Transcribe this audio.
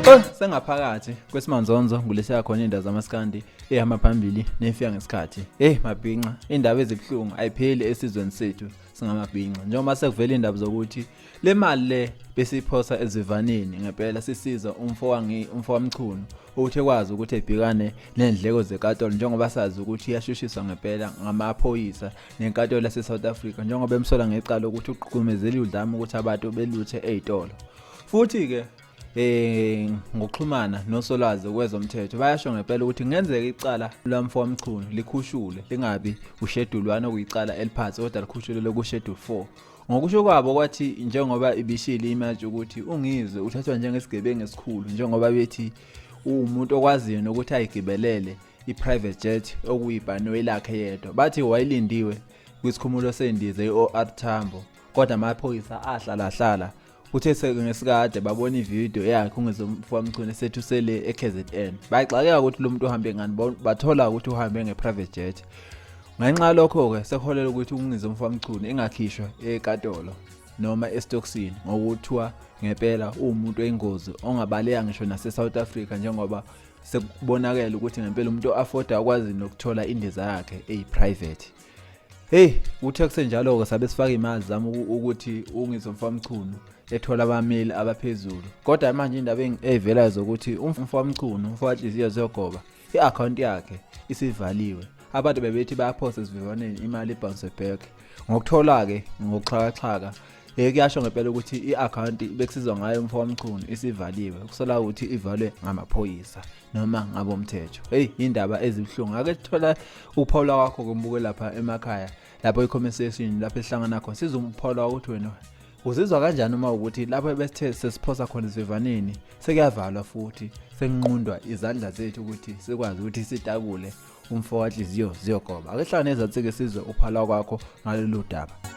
Oh, sengaphakathi kwesimanzonzo ngulesiya khona indaba zamaskandi ehamba phambili nefika ngesikhathi. Hey mabhinca, indaba ezibuhlungu ayipheli esizweni sethu singamabhinca. Njengoba sekuvela indaba zokuthi le mali le besiphosa ezivaneni ngempela sisiza umfo waMchunu ukuthi ekwazi ukuthi ebhekane nendleko zenkantolo njengoba sazi ukuthi iyashushiswa ngempela ngamaphoyisa nenkantolo yase-South Africa njengoba emsola ngecala ukuthi ugqugqumezele udlame ukuthi abantu beluthe ey'tolo. Futhi-ke ngokuxhumana nosolwazi kwezomthetho bayasho ngempela ukuthi kungenzeka icala lwamfo waMchunu likhushulwe lingabi ushedule 1 okuyicala eliphansi kodwa likhushulelwe kushedule 4. Ngokusho kwabo kwathi njengoba ibishilo imantshi ukuthi uNgizwe uthathwa njengesigebengu esikhulu njengoba bethi uwumuntu okwaziyo nokuthi ayigibelele i-private jet okuyibhanoyi lakhe yedwa. Bathi wayelindiwe kwisikhumulo sendiza i-OR Tambo kodwa amaphoyisa ahlala hlala. Kuthe ngesikade babona ividiyo yakhe uNgizwe mfowamchunu esethi usele e-KZN. Baxakeka ukuthi lo muntu uhambe ngani, bathola ukuthi uhambe nge-private jet. Ngenxa yalokho-ke sekuholela ukuthi uNgizwe mfowamchunu engakhishwa enkantolo noma esitokisini ngokuthiwa ngempela uwumuntu oyingozi ongabaleka ngisho nase-South Africa njengoba sekubonakele ukuthi ngempela umuntu o-afforda akwazi nokuthola indiza yakhe eyi-private. Hey, uthe kusenjalo-ke sabe sifaka imali zami ukuthi uNgizwe mfowamchunu ethola abameli abaphezulu. Kodwa manje indaba eyivelayo zokuthi umfowamchunu, umfowanhliziyo ziyogoba, i-akhawunti yakhe isivaliwe. Abantu bebethi bayaphosa esivivaneni imali i-bounce back. Ngokuthola-ke ngokuxhakaxhaka kuyasho ngempela ukuthi i-akhawunti bekusizwa ngayo umfowamchunu isivaliwe. Kusola ukuthi ivalwe ngamaphoyisa noma ngabomthetho. Hey, indaba ezibuhlungu. Ake sithola ukuphawula kwakho kumbuke lapha emakhaya, lapho i-comment section lapho esihlangana khona. Sizwe ukuphawula ukuthi wena uzizwa kanjani uma ukuthi lapho besithe sesiphosa khona esivivaneni sekuyavalwa futhi senqundwa izandla zethu ukuthi sikwazi ukuthi sitakule umfo wanhliziyo ziyogoba. Ake hlangane ezansi-ke sizwe ukuphawula kwakho ngalolu daba.